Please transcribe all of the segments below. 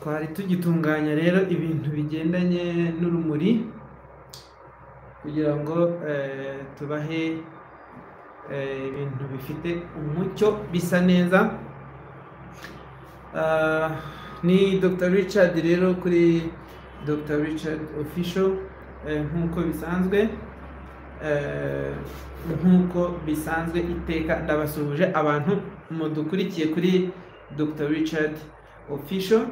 Twari tugitunganya rero ibintu bigendanye n'urumuri kugira ngo tubahe ibintu bifite umucyo, bisa neza. Ni Dr Richard rero kuri Dr Richard Official, nk'uko bisanzwe iteka. Ndabasuhuje abantu mudukurikiye kuri Dr Richard Official.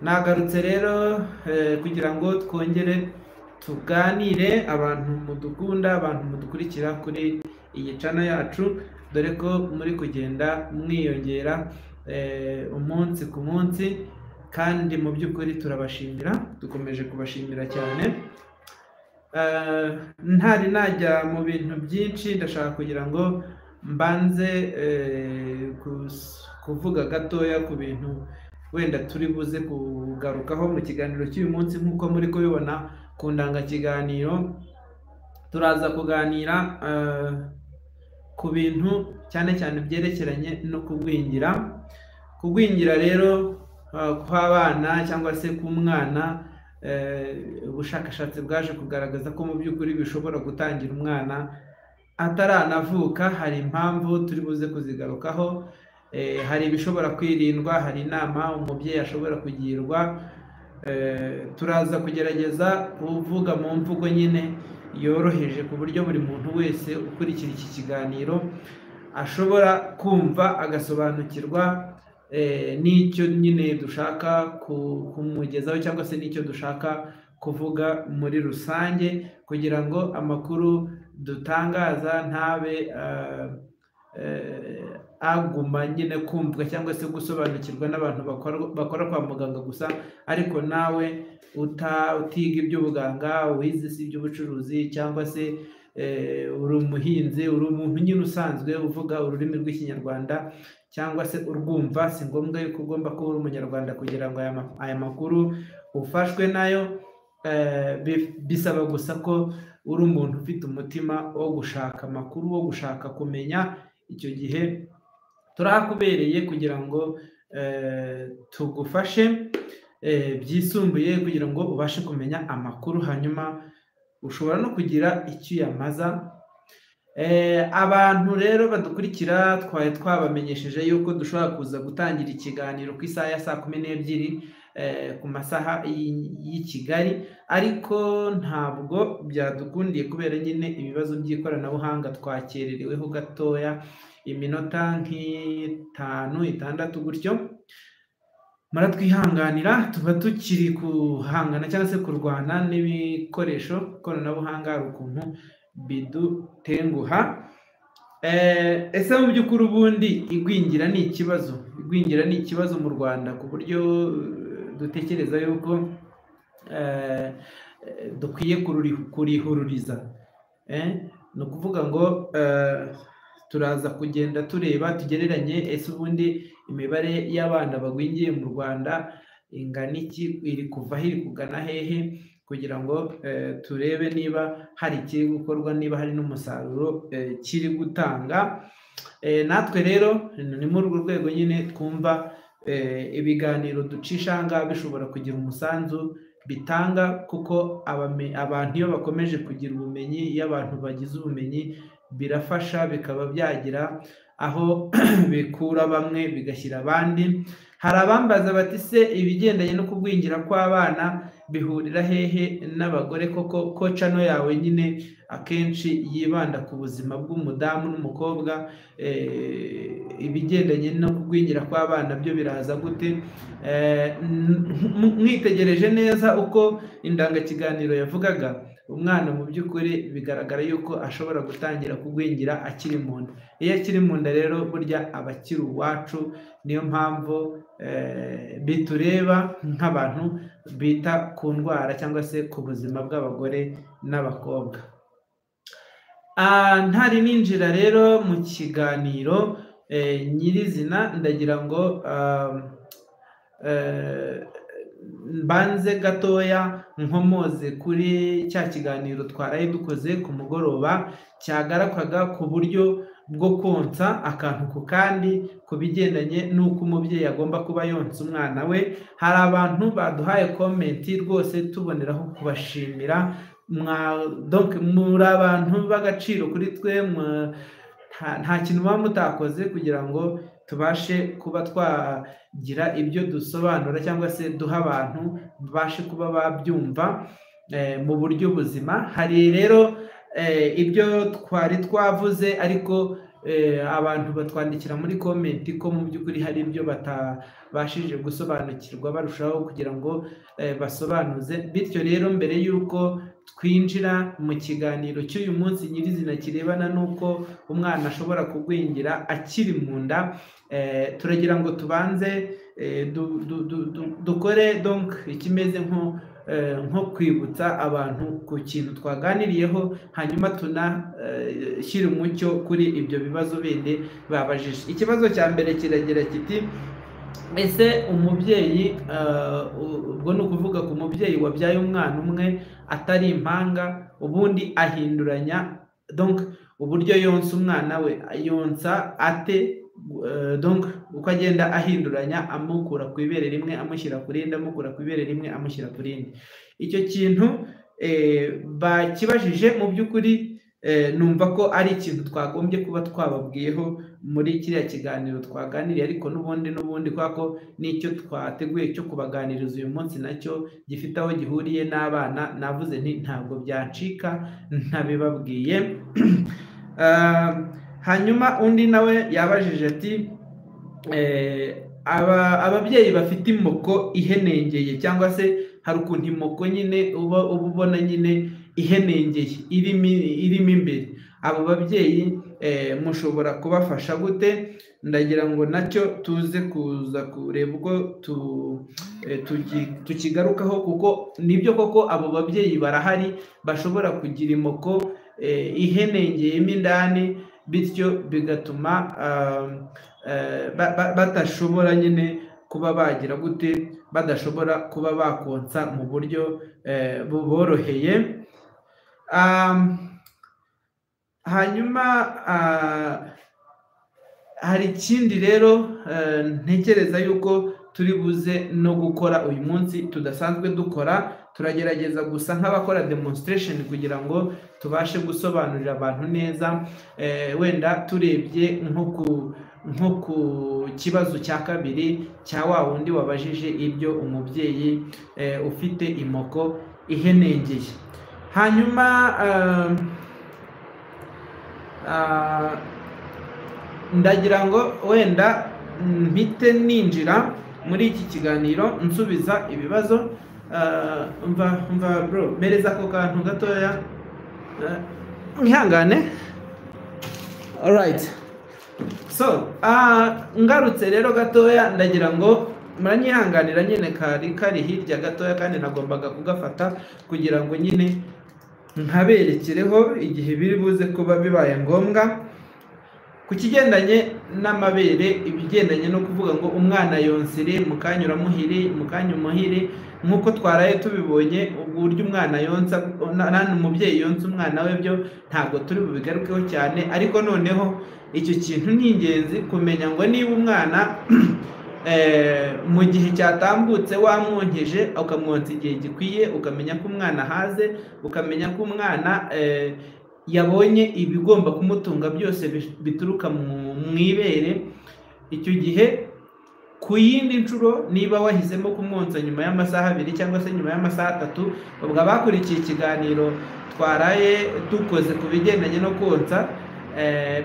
Nagarutse rero kugira ngo twongere tuganire, abantu mudukunda, abantu mudukurikira kuri iyi channel yacu, dore ko muri kugenda mwiyongera umunsi ku munsi, kandi mu by'ukuri turabashimira, dukomeje kubashimira cyane. Ntari najya mu bintu byinshi, ndashaka kugira ngo mbanze kuvuga gatoya ku bintu wenda turi buze kugarukaho mu kiganiro cy'uyu munsi. Nk'uko muri kubibona ku ndangakiganiro, turaza kuganira ku bintu cyane cyane byerekeranye no kugwingira. Kugwingira rero kw'abana cyangwa se k'umwana, ubushakashatsi bwaje kugaragaza ko mu by'ukuri bishobora gutangira umwana ataranavuka. Hari impamvu turi buze kuzigarukaho, hari ibishobora kwirindwa, hari inama umubyeyi ashobora kugirwa. Turaza kugerageza kuvuga mu mvugo nyine yoroheje, ku buryo buri muntu wese ukurikira iki kiganiro ashobora kumva agasobanukirwa n'icyo nyine dushaka kumugezaho cyangwa se n'icyo dushaka kuvuga muri rusange, kugira ngo amakuru dutangaza ntabe aguma nyine kumvwa cyangwa se gusobanukirwa n'abantu bakora kwa muganga gusa, ariko nawe utiga iby'ubuganga, wize si iby'ubucuruzi, cyangwa se uri umuhinzi, uri umuntu nyine usanzwe uvuga ururimi rw'Ikinyarwanda cyangwa se urwumva, si ngombwa yuko ugomba kuba uri Umunyarwanda kugira ngo aya makuru ufashwe nayo. Bisaba gusa ko uri umuntu ufite umutima wo gushaka amakuru, wo gushaka kumenya. Icyo gihe turahakubereye kugira ngo tugufashe byisumbuye, kugira ngo ubashe kumenya amakuru, hanyuma ushobora no kugira icyo uyamaza. Abantu rero badukurikira, twari twabamenyesheje yuko dushobora kuza gutangira ikiganiro ku isaha ya saa 12 ku masaha y'i Kigali, ariko ntabwo byadukundiye kubera nyine ibibazo by'ikoranabuhanga. Twakerereweho gatoya iminota nk'itanu, itandatu gutyo, muratwihanganira. Tuba tukiri guhangana cyangwa se kurwana n'ibikoresho ikoranabuhanga, hari ukuntu bidutenguha. Ese mu by'ukuri ubundi igwingira ni ikibazo? Igwingira ni ikibazo mu Rwanda ku buryo dutekereza yuko dukwiye kurihururiza? Ni ukuvuga ngo turaza kugenda tureba, tugereranye: ese ubundi imibare y'abana bagwingiye mu Rwanda ingana iki, iri kuva aho, iri kugana hehe, kugira ngo turebe niba hari ikiri gukorwa, niba hari n'umusaruro kiri gutanga. Natwe rero ni muri urwo rwego nyine twumva ibiganiro ducisha aha ngaha bishobora kugira umusanzu bitanga, kuko abantu iyo bakomeje kugira ubumenyi, iyo abantu bagize ubumenyi, birafasha, bikaba byagira aho bikura bamwe bigashyira abandi. Hari abambaza bati: "Se ibigendanye no kugwingira kw'abana bihurira hehe n'abagore koko, ko channel yawe nyine akenshi yibanda ku buzima bw'umudamu n'umukobwa, ibigendanye no kugwingira kw'abana byo biraza gute?" Mwitegereje neza uko indangakiganiro yavugaga, umwana mu by'ukuri bigaragara yuko ashobora gutangira kugwingira akiri mu nda. Iyo akiri mu nda rero burya aba akiri uwacu, niyo mpamvu bitureba nk'abantu bita ku ndwara cyangwa se ku buzima bw'abagore n'abakobwa. Ntari ninjira rero mu kiganiro nyirizina, ndagira ngo mbanze gatoya nkomoze kuri cya kiganiro twaraye dukoze ku mugoroba, cyagarakaga ku buryo bwo konsa akantu ku kandi ku bigendanye n'uko umubyeyi agomba kuba yonsa umwana we. Hari abantu baduhaye comment rwose, tuboneraho kubashimira. Donc muri abantu b'agaciro kuri twe, nta kintu muba mutakoze kugira ngo tubashe kuba twagira ibyo dusobanura cyangwa se duha abantu babashe kuba babyumva mu buryo buzima. Hari rero ibyo twari twavuze, ariko abantu batwandikira muri comment ko mu by'ukuri hari ibyo batabashije gusobanukirwa barushaho kugira ngo basobanuze. Bityo rero, mbere y'uko twinjira mu kiganiro cy'uyu munsi nyirizina kirebana n'uko umwana ashobora kugwingira akiri mu nda, turagira ngo tubanze dukore donc ikimeze nko kwibutsa abantu ku kintu twaganiriyeho, hanyuma tunashyira umucyo kuri ibyo bibazo bindi babajije. Ikibazo cya mbere kiragira kiti: ese umubyeyi, ubwo ni ukuvuga ku mubyeyi wabyaye umwana umwe atari impanga, ubundi ahinduranya donc uburyo yonsa umwana we, yonsa ate? Donc uko agenda ahinduranya, amukura ku ibere rimwe amushyira ku rindi, amukura ku ibere rimwe amushyira ku rindi. Icyo kintu bakibajije, mu by'ukuri numva ko ari ikintu twagombye kuba twababwiyeho muri kiriya kiganiro twaganiriye, ariko n'ubundi kubera ko n'icyo twateguye cyo kubaganiriza uyu munsi nacyo gifite aho gihuriye n'abana, navuze nti ntabwo byancika ntabibabwiye. Hanyuma undi nawe yabajije ati: ababyeyi bafite imoko ihenengeye, cyangwa se hari ukuntu imoko nyine uba ubona nyine ihenengeye irimo imbere, abo babyeyi mushobora kubafasha gute? Ndagira ngo nacyo tuze kuza kureba uko tukigarukaho, kuko nibyo koko abo babyeyi barahari bashobora kugira imoko ihenengeyemo indani, bityo bigatuma badashobora nyine kuba bagira gute, badashobora kuba bakonsa mu buryo buboroheye. Hanyuma hari ikindi rero ntekereza yuko turi buze no gukora uyu munsi tudasanzwe dukora. Turagerageza gusa nk'abakora demonstration kugira ngo tubashe gusobanurira abantu neza. Wenda turebye nko ku kibazo cya kabiri cya wa wundi wabajije ibyo umubyeyi ufite imoko ihenengeye. Hanyuma ndagira ngo wenda mpite ninjira muri iki kiganiro nsubiza ibibazo. Mva bro, mpereza ako kantu gatoya. Mwihangane. Alright, so ngarutse rero gatoya, ndagira ngo muranyihanganira nyine, kari kari hirya gatoya kandi nagombaga kugafata kugira ngo nyine nkaberekereho igihe biri buze kuba bibaye ngombwa. Ku kigendanye n'amabere, ibigendanye no kuvuga ngo umwana yonsere mu kanya uramuhire, mu kanya umuhire, nk'uko twaraye tubibonye uburyo umwana yonsa, umubyeyi yonsa umwana we, byo ntabwo turi bubigarukeho cyane. Ariko noneho icyo kintu ni ingenzi kumenya ngo niba umwana mu gihe cyatambutse wamwonkeje, ukamwonsa igihe gikwiye, ukamenya ko umwana ahaze, ukamenya ko umwana yabonye ibigomba kumutunga byose bituruka mu ibere, icyo gihe ku yindi nshuro niba wahisemo kumwonsa nyuma y'amasaha 2 cyangwa se nyuma y'amasaha 3, ubwo abakurikiye ikiganiro twaraye dukoze ku bigendanye no konsa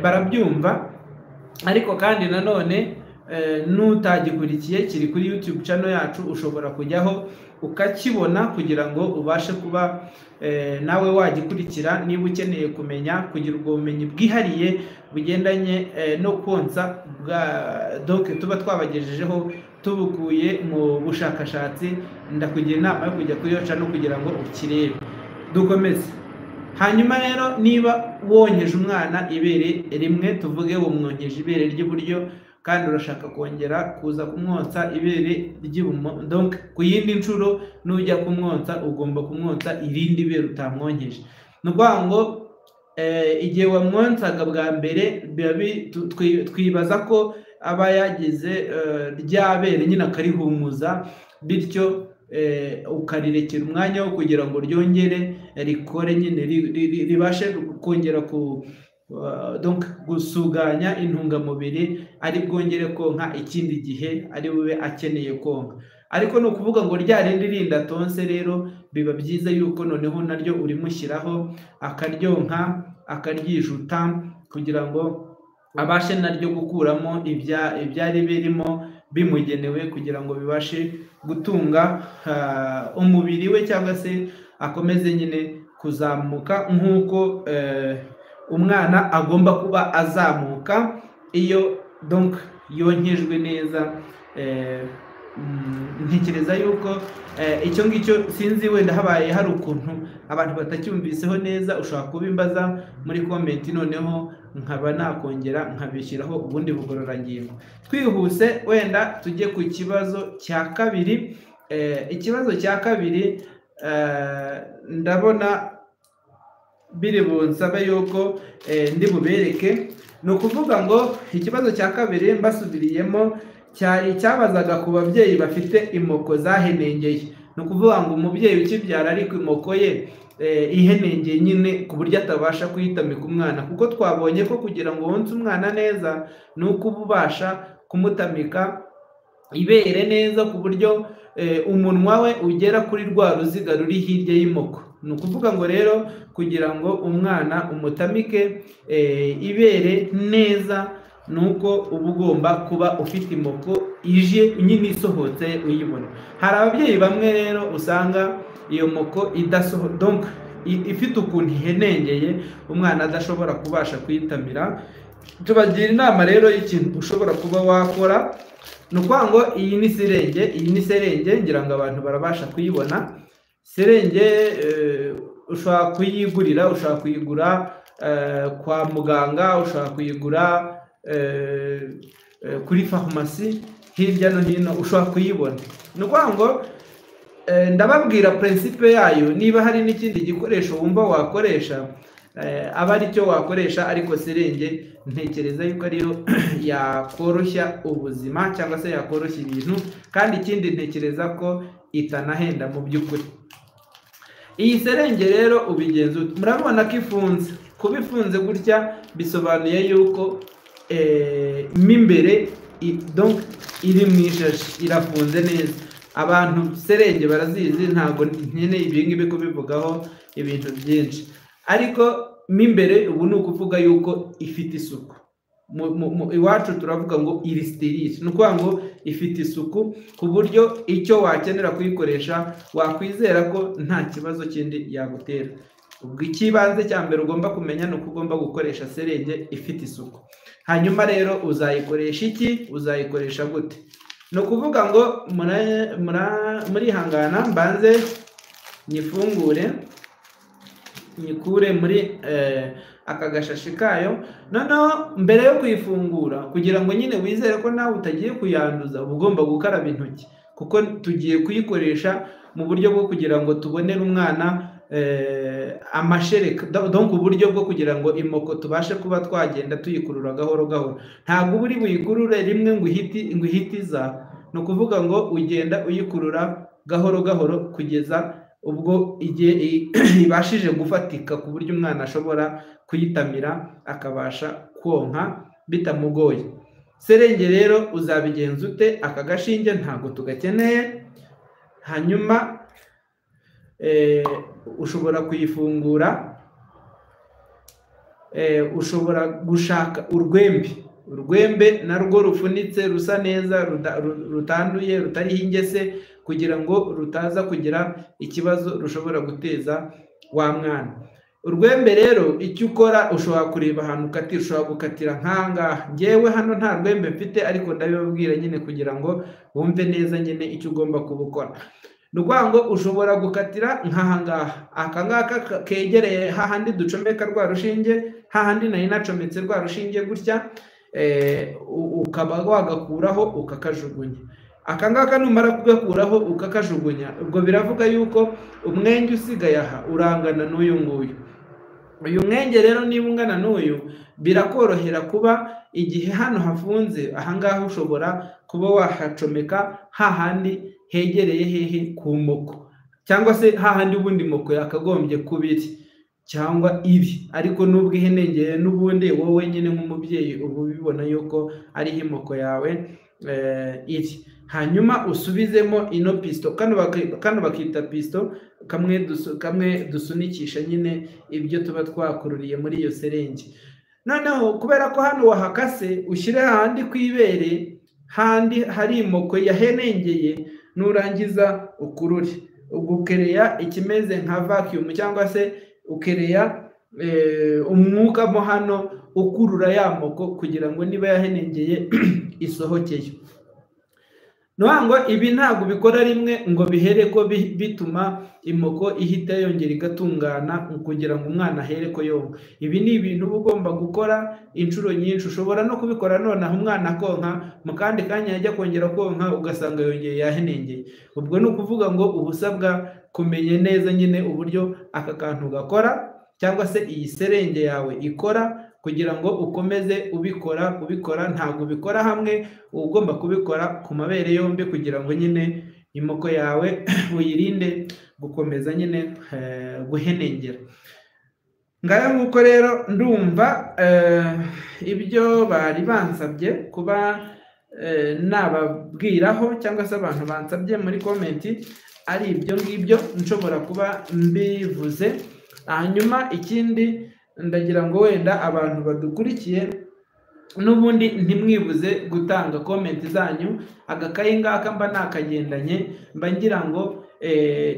barabyumva. Ariko kandi nanone n'utagikurikiye, kiri kuri YouTube channel yacu, ushobora kujyaho ukakibona kugira ngo ubashe kuba nawe wagikurikira niba ukeneye kumenya, kugira ubwo bumenyi bwihariye bugendanye no konsa bwa donc tuba twabagejejeho tubukuye mu bushakashatsi. Ndakugira inama yo kujya kuri iyo channel kugira ngo ukirebe. Dukomeze. Hanyuma rero, niba wonkeje umwana ibere rimwe, tuvuge wamwonkeje ibere ry'iburyo kandi urashaka kongera kuza kumwonsa ibere ry'ibumoso, donc ku yindi nshuro nujya kumwonsa ugomba kumwonsa irindi bere utamwonkeje. Ni ukuvuga ngo Igihe wamwonsaga bwa mbere twibaza ko aba yagize rya bere nyine akarihumuza, bityo ukarirekera umwanya wo kugira ngo ryongere rikore nyine ribashe kongera donc gusuganya intungamubiri, ari bwongere konka ikindi gihe ari bube akeneye konka. Ariko ni ukuvuga ngo rya rindi rinda tonse rero biba byiza yuko noneho naryo urimushyiraho akaryonka akaryijuta, kugira ngo abashe naryo gukuramo ibyari birimo bimugenewe, kugira ngo bibashe gutunga umubiri we, cyangwa se akomeze nyine kuzamuka nk'uko umwana agomba kuba azamuka iyo donc yonkejwe neza. Ntekereza yuko icyo ngicyo sinzi wenda habaye hari ukuntu abantu batacyumviseho neza, ushobora kubimbaza muri comment, noneho nkaba nakongera nkabishyiraho ubundi bugororangingo. Twihuse wenda tujye ku kibazo cya kabiri. Ikibazo cya kabiri ndabona biri bunsabe yuko ndi bubereke. Ni ukuvuga ngo ikibazo cya kabiri mbasubiriyemo cyari cyabazaga ku babyeyi bafite imoko zahenengeye. Ni ukuvuga ngo umubyeyi ukibyara ariko imoko ye ihenengeye nyine ku buryo atabasha kuyitamika umwana, kuko twabonye ko kugira ngo wonse umwana neza ni uko uba ubasha kumutamika ibere neza ku buryo umunwa we ugera kuri rwa ruziga ruri hirya y'imoko. Ni ukuvuga ngo rero kugira ngo umwana umutamike ibere neza nuko uba ugomba kuba ufite imoko ije nyine isohotse uyibona. Hari ababyeyi bamwe rero usanga iyo moko idasoho, donc ifite ukuntu ihenengeye umwana adashobora kubasha kuyitamira. Tubagira inama rero y'ikintu ushobora kuba wakora. Ni ukuvuga ngo iyi ni serenge, iyi ni serenge ngira ngo abantu barabasha kuyibona. Serenge ushobora kuyigurira, ushobora kuyigura kwa muganga, ushobora kuyigura kuri farumasi, hirya no hino ushobora kuyibona. Ni ukuvuga ngo ndababwira principe yayo, niba hari n'ikindi gikoresho wumva wakoresha aba ari cyo wakoresha, ariko serenge ntekereza yuko ariyo yakoroshya ubuzima cyangwa se yakoroshya ibintu, kandi ikindi ntekereza ko itanahenda mu by'ukuri. Iyi serenge rero ubigenza ute? Murabona ko ifunze. Kuba ifunze gutya bisobanuye yuko mo imbere donc iri mu ishashi, irafunze neza. Abantu serenge barazizi, ntabwo nkeneye ibi ngibi kubivugaho ibintu byinshi, ariko mo imbere ubu ni ukuvuga yuko ifite isuku. Iwacu turavuga ngo iri sterile, ni ukuvuga ngo ifite isuku ku buryo icyo wakenera kuyikoresha wakwizera ko nta kibazo kindi yagutera. Ubwo icy'ibanze cya mbere ugomba kumenya ni uko ugomba gukoresha serenge ifite isuku. Hanyuma rero uzayikoresha iki? Uzayikoresha gute? Ni ukuvuga ngo murihangana mbanze nyifungure, nyikure muri aka gashashi kayo. Noneho mbere yo kuyifungura, kugira ngo nyine wizere ko nawe utagiye kuyanduza, uba ugomba gukaraba intoki, kuko tugiye kuyikoresha mu buryo bwo kugira ngo tubonere umwana amashereka, donc uburyo bwo kugira ngo imoko tubashe kuba twagenda tuyikurura gahoro gahoro. Ntabwo uba uri buyikurure rimwe ngo ihitiza, ni ukuvuga ngo ugenda uyikurura gahoro gahoro kugeza ubwo igihe ibashije gufatika ku buryo umwana ashobora kuyitamira akabasha konka bitamugoye. Serenge rero uzabigenza ute? Aka gashinge ntabwo tugakeneye. Hanyuma ushobora kuyifungura, ushobora gushaka urwembe, urwembe narwo rufunitse rusa neza, rutanduye, rutariho ingese, kugira ngo rutaza kugira ikibazo rushobora guteza wa mwana. Urwembe rero icyo ukora, ushobora kureba ahantu ukatira, ushobora gukatira nk'ahangaha. Njyewe hano nta rwembe mfite, ariko ndabibabwira nyine kugira ngo wumve neza nyine icyo ugomba kubukora. Ni ukuvuga ngo ushobora gukatira nk'ahangaha, aka ngaka kegereye hahandi ducomeka rwa rushinge, hahandi nari nacometse rwa rushinge gutya, ukaba wagakuraho ukakajugunya. Aka ngaka numara kugakuraho ukakajugunya, ubwo biravuga yuko umwenge usigaye aha urangana n'uyu nguyu. Uyu mwenge rero niba ungana n'uyu, birakorohera kuba igihe hano hafunze ahangaha ushobora kuba wahacomeka hahandi hegereye hehe ku moko, cyangwa se hahandi ubundi moko yakagombye kuba iri cyangwa iri, ariko nubwo ihenengeye n'ubundi wowe nyine nk'umubyeyi uba ubibona yuko ariho imoko yawe iri. Hanyuma usubizemo ino piston, kano bakita piston, kamwe dusunikisha nyine ibyo tuba twakururiye muri iyo serenge. Noneho kubera ko hano wahakase, ushyire hahandi ku ibere handi hari imoko yahenengeye, nurangiza ukurure, ubwo ukereya ikimeze nka vacuum cyangwa se ukereya umwuka mo hano ukurura ya moko kugira ngo niba yahenengeye isohokeyo. Ngo ibi ntabwo ubikora rimwe ngo bihere ko bituma imoko ihita yongera igatungana kugira ngo umwana ahere ko yonka. Ibi ni ibintu uba ugomba gukora inshuro nyinshi. Ushobora no kubikora nonaha umwana akonka, mu kandi kanya yajya kongera konka ugasanga yongeye yahenengeye. Ubwo ni ukuvuga ngo uba usabwa kumenya neza nyine uburyo aka kantu gakora cyangwa se iyi serenge yawe ikora, kugira ngo ukomeze ubikora. Ntabwo ubikora hamwe, uba ugomba kubikora ku mabere yombi kugira ngo nyine imoko yawe uyirinde gukomeza nyine guhenengera. Ngayo nk'uko rero ndumva ibyo bari bansabye kuba nababwiraho cyangwa se abantu bansabye muri comment ari ibyo ngibyo nshobora kuba mbivuze. Hanyuma ikindi ndagira ngo wenda abantu badukurikiye n'ubundi ntimwibuze gutanga comment zanyu. Agakayi ngaka mba nakagendanye, mba ngira ngo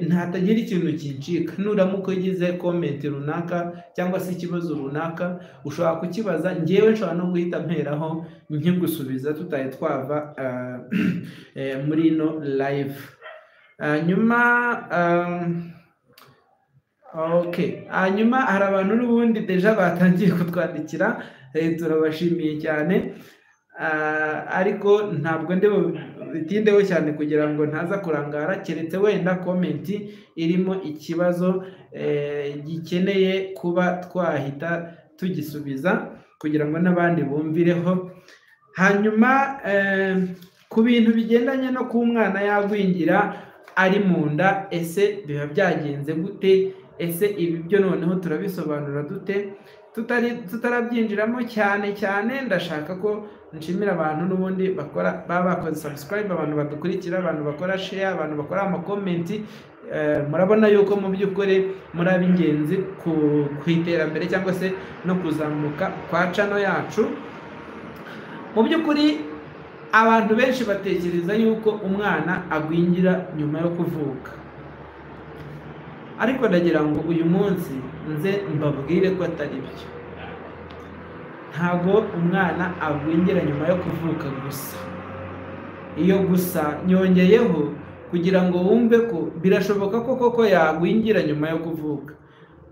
ntatagira ikintu kincika. Nuramuka ugize comment runaka cyangwa se ikibazo runaka ushobora kukibaza, ngewe nshobora no guhita mperaho nkigusubiza tutaye twava muri ino live. Hanyuma okay, hanyuma hari abantu n'ubundi déjà batangiye kutwandikira, turabashimiye cyane, ariko ntabwo ndi bitindeho cyane kugira ngo ntaza kurangara, keretse wenda comment irimo ikibazo gikeneye kuba twahita tugisubiza kugira ngo n'abandi bumvireho. Hanyuma ku bintu bigendanye no ku mwana yagwingira ari mu nda, ese biba byagenze gute? Ese ibi byo noneho turabisobanura dute? Tutarabyinjiramo cyane cyane, ndashaka ko nshimira abantu n'ubundi bakora baba bakoze subscribe, abantu badukurikira, abantu bakora share, abantu bakora ama comment. Murabona yuko mu by'ukuri muri ab'ingenzi ku iterambere cyangwa se no kuzamuka kwa channel yacu. Mu by'ukuri abantu benshi batekereza yuko umwana agwingira nyuma yo kuvuka, ariko ndagira ngo uyu munsi nze mbabwire ko atari byo. Ntabwo umwana agwingira nyuma yo kuvuka gusa. Iyo gusa nyongeyeho kugira ngo wumve ko birashoboka ko koko yagwingira nyuma yo kuvuka,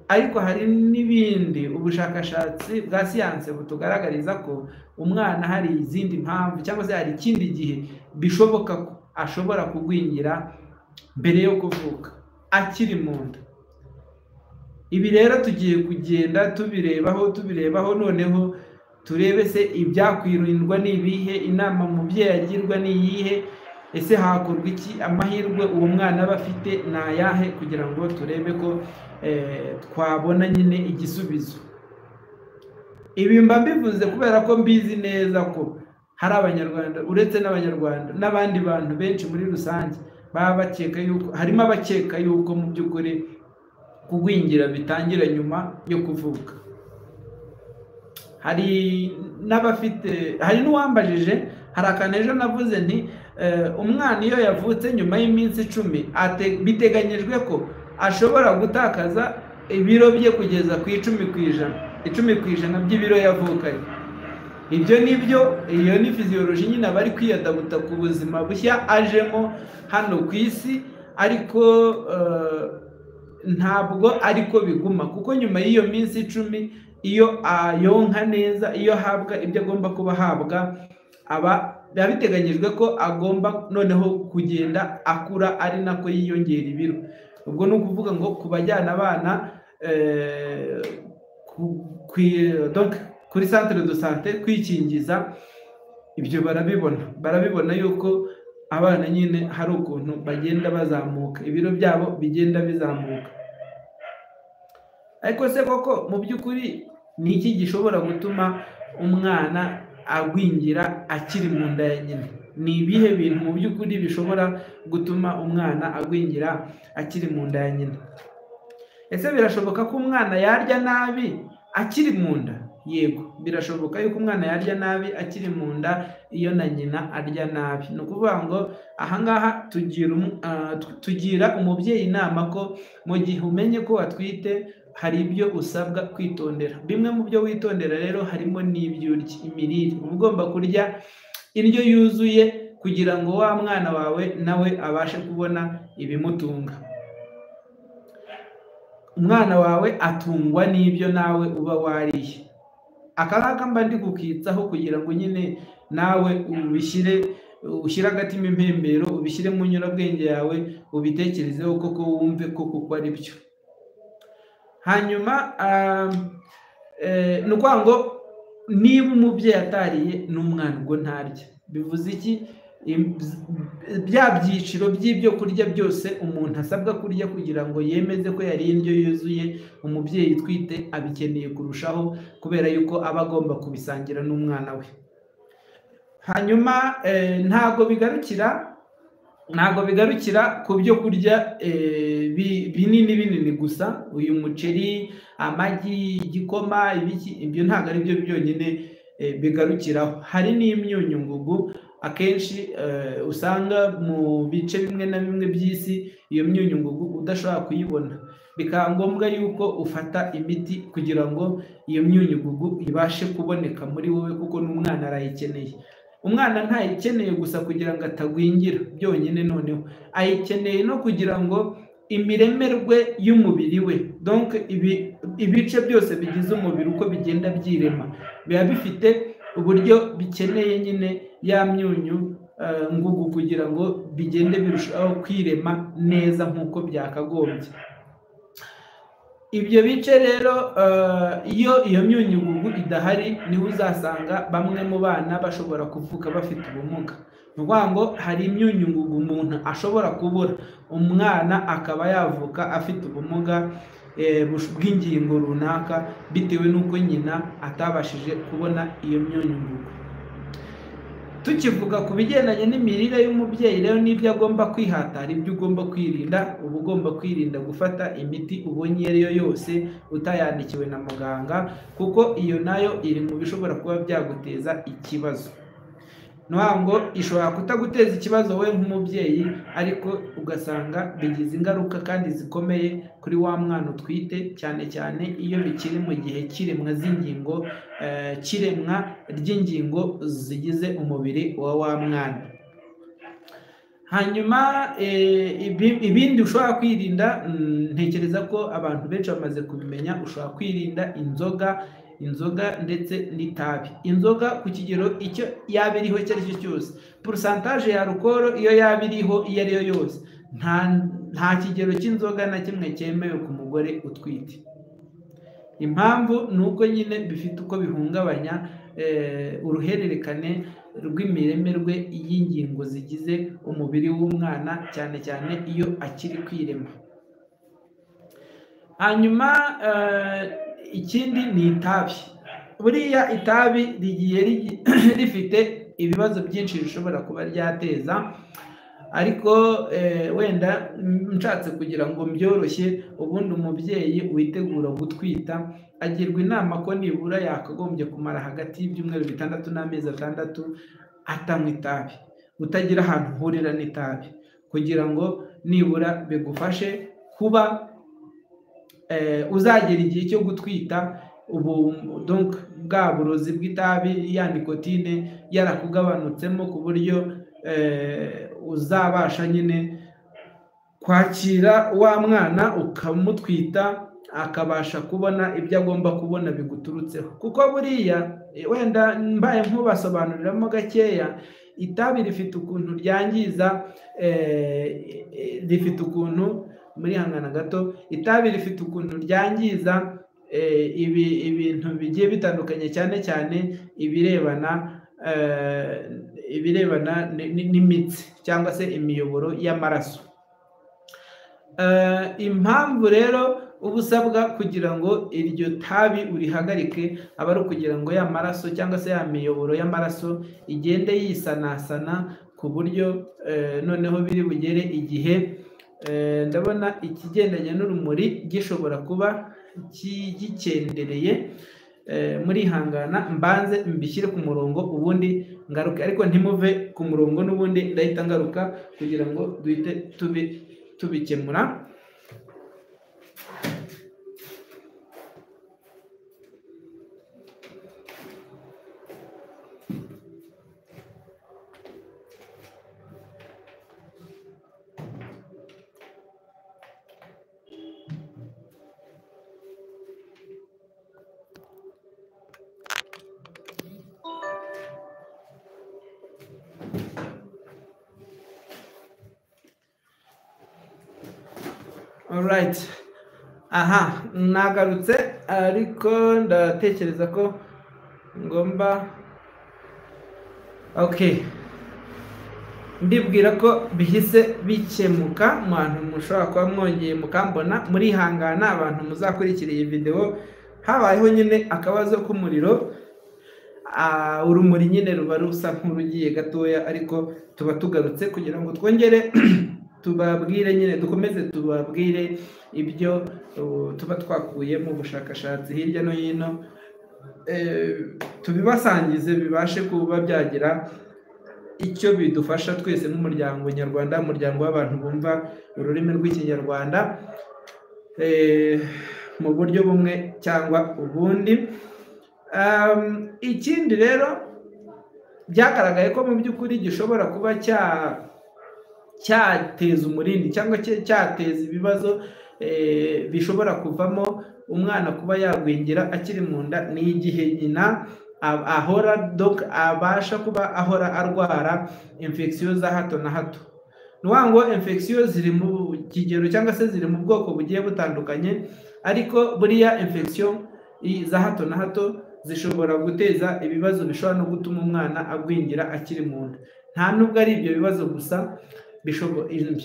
ariko hari n'ibindi ubushakashatsi bwa siyanse butugaragariza ko umwana hari izindi mpamvu cyangwa se hari ikindi gihe bishoboka ko ashobora kugwingira mbere yo kuvuka akiri mu nda. Ibi rero tugiye kugenda tubirebaho, noneho turebe se ibyakwirindwa ni ibihe, inama umubyeyi agirwa ni iyihe, ese hakorwa iki, amahirwe uwo mwana aba afite ni ayahe, kugira ngo turebe ko twabona nyine igisubizo. Ibi mba mbivuze kubera ko mbizi neza ko hari Abanyarwanda, uretse n'Abanyarwanda n'abandi bantu benshi muri rusange baba bakeka yuko, harimo abakeka yuko mu by'ukuri kugwingira bitangira nyuma yo kuvuka. Hari n'abafite, hari n'uwambajije, hari akantu ejo navuze nti umwana iyo yavutse nyuma y'iminsi 10 biteganyijwe ko ashobora gutakaza ibiro bye kugeza ku 10%, 10% by'ibiro yavukanye. Ibyo nibyo, iyo ni physiology nyine abari kwiyadabuta ku buzima bushya ajemo hano ku isi, ariko ntabwo ariko biguma, kuko nyuma y'iyo minsi 10 iyo ayonka neza, iyo ahabwa ibyo agomba kuba ahabwa, aba biba biteganyijwe ko agomba noneho kugenda akura ari nako yiyongera ibiro. Ubwo ni ukuvuga ngo ku bajyana abana kuri centre de santé kwikingiza, ibyo barabibona yuko abana nyine hari ukuntu bagenda bazamuka, ibiro byabo bigenda bizamuka. Ariko se koko mu by'ukuri ni iki gishobora gutuma umwana agwingira akiri mu nda ya nyina? Ni ibihe bintu mu by'ukuri bishobora gutuma umwana agwingira akiri mu nda ya nyina? Ese birashoboka ko umwana yarya nabi akiri mu nda? Yego, birashoboka yuko umwana yarya nabi akiri mu nda iyo na nyina arya nabi. Ni ukuvuga ngo ahangaha tugira umubyeyi inama ko mu gihe umenye ko watwite hari ibyo usabwa kwitondera. Bimwe mu byo witondera rero harimo n'ibyo urya, imirire. Uba ugomba kurya indyo yuzuye kugira ngo wa mwana wawe nawe abashe kubona ibimutunga. Umwana wawe atungwa n'ibyo nawe uba wariye. Aka ngaka mba ndi kukitsaho kugira ngo nyine nawe ubishyire, ushyire agatima impembero, ubishyire mu nyurabwenge yawe, ubitekerezeho koko wumve ko kuko ari byo. Hanyuma ni ukuvuga ngo niba umubyeyi atariye n'umwana ubwo ntarya, bivuze iki? Bya byiciro by'ibyo kurya byose umuntu asabwa kurya kugira ngo yemeze ko yariye indyo yuzuye, umubyeyi utwite abikeneye kurushaho kubera yuko aba agomba kubisangira n'umwana we. Hanyuma ntago bigarukira ku byo kurya binini binini gusa, uyu muceri, amagi, igikoma, ibiki, ibyo ntago ari byo byonyine bigarukiraho. Hari n'imyunyungugu akenshi usanga mu bice bimwe na bimwe by'isi iyo myunyungugu udashobora kuyibona, bikaba ngombwa yuko ufata imiti kugira ngo iyo myunyungugu ibashe kuboneka muri wowe, kuko n'umwana arayikeneye. Umwana ntayikeneye gusa kugira ngo atagwingira byonyine, noneho ayikeneye no kugira ngo imiremerwe y'umubiri we, donc ibice byose bigize umubiri uko bigenda byirema biba bifite uburyo bikeneye nyine ya myunyu ngugu kugira ngo bigende birushaho kwirema neza nk'uko byakagombye. Ibyo bice rero iyo iyo myunyungugu idahari niho uzasanga bamwe mu bana bashobora kuvuka bafite ubumuga. Ni ukuvuga ngo hari imyunyungugu umuntu ashobora kubura, umwana akaba yavuka afite ubumuga bw'ingingo runaka bitewe n'uko nyina atabashije kubona iyo myunyungugu. Tukivuga ku bigendanye n'imirire y'umubyeyi rero n'ibyo agomba kwihata, hari ibyo ugomba kwirinda. Uba ugomba kwirinda gufata imiti ubonye iyo ari yo yose utayandikiwe na muganga, kuko iyo nayo iri mu bishobora kuba byaguteza ikibazo. Ni ukuvuga ngo ishobora kutaguteza ikibazo wowe nk'umubyeyi, ariko ugasanga bigize ingaruka kandi zikomeye kuri wa mwana utwite, cyane cyane iyo bikiri mu gihe cy'iremwa z'ingingo, cy'iremwa ry'ingingo zigize umubiri wa wa mwana. Hanyuma ibindi ushobora kwirinda, ntekereza ko abantu benshi bamaze kubimenya, ushobora kwirinda inzoga ndetse n'itabi. Inzoga ku kigero icyo yaba iriho icyo ari cyo cyose, pourcentage ya alcool iyo yaba iriho iyo ari yo yose, nta kigero cy'inzoga na kimwe cyemewe ku mugore utwite. Impamvu ni uko nyine bifite uko bihungabanya uruhererekane rw'imiremerwe y'ingingo zigize umubiri w'umwana, cyane cyane iyo akiri kwirema. Hanyuma ikindi ni itabi. Buriya itabi rigiye rifite ibibazo byinshi rishobora kuba ryateza, ariko wenda nshatse kugira ngo mbyoroshye, ubundi umubyeyi witegura gutwita agirwa inama ko nibura yakagombye kumara hagati y'ibyumweru 6 n'amezi 6 atanywa itabi, utagira ahantu uhurira n'itabi, kugira ngo nibura bigufashe kuba uzagera igihe cyo gutwita ubu donc bwa burozi bw'itabi ya nikotine yarakugabanutsemo, ku buryo uzabasha nyine kwakira wa mwana ukamutwita akabasha kubona ibyo agomba kubona biguturutseho. Kuko buriya wenda mbaye nkubasobanuriramo gakeya, itabi rifite ukuntu ryangiza, rifite ukuntu muri hangana gato, itabi rifite ukuntu ryangiza ibintu bigiye bitandukanye, cyane cyane ibirebana n'imitsi cyangwa se imiyoboro y'amaraso. Impamvu rero uba usabwa kugira ngo iryo tabi urihagarike aba ari ukugira ngo ya maraso cyangwa se ya miyoboro y'amaraso igende yisanasana, ku buryo noneho biri bugere igihe ndabona ikigendanye n'urumuri gishobora kuba gikendereye. Murihangana mbanze mbishyire ku murongo ubundi ngaruke, ariko ntimuve ku murongo n'ubundi ndahita ngaruka kugira ngo duhite tubikemura. Alright. Aha, nagarutse ariko ndatekereza ko ngomba okay. Ndibwira ko bihise bikemuka, mu mushobora kuba mwongeye mukambona. Murihangana abantu muzakurikira iyi video, habayeho nyine akabazo k'umuriro, urumuri nyine ruba rusa nk'urugiye gatoya, ariko tuba tugarutse kugira ngo twongere tubabwire nyine, dukomeze tubabwire ibyo tuba twakuye mu bushakashatsi hirya no hino, tubibasangize bibashe kuba byagira icyo bidufasha twese nk'umuryango nyarwanda, umuryango w'abantu bumva ururimi rw'Ikinyarwanda mu buryo bumwe cyangwa ubundi. Ikindi rero byagaragaye ko mu by'ukuri gishobora kuba cyateza umurindi cyangwa cyateza ibibazo bishobora kuvamo umwana kuba yagwingira akiri mu nda, ni igihe nyina ahora donc abasha kuba ahora arwara infection za hato na hato. Nuwa ngo infection ziri mu kigero cyangwa se ziri mu bwoko bugiye butandukanye, ariko buriya infection za hato na hato zishobora guteza ibibazo bishobora no gutuma umwana agwingira akiri mu nda. Nta nubwo ari ibyo bibazo gusa,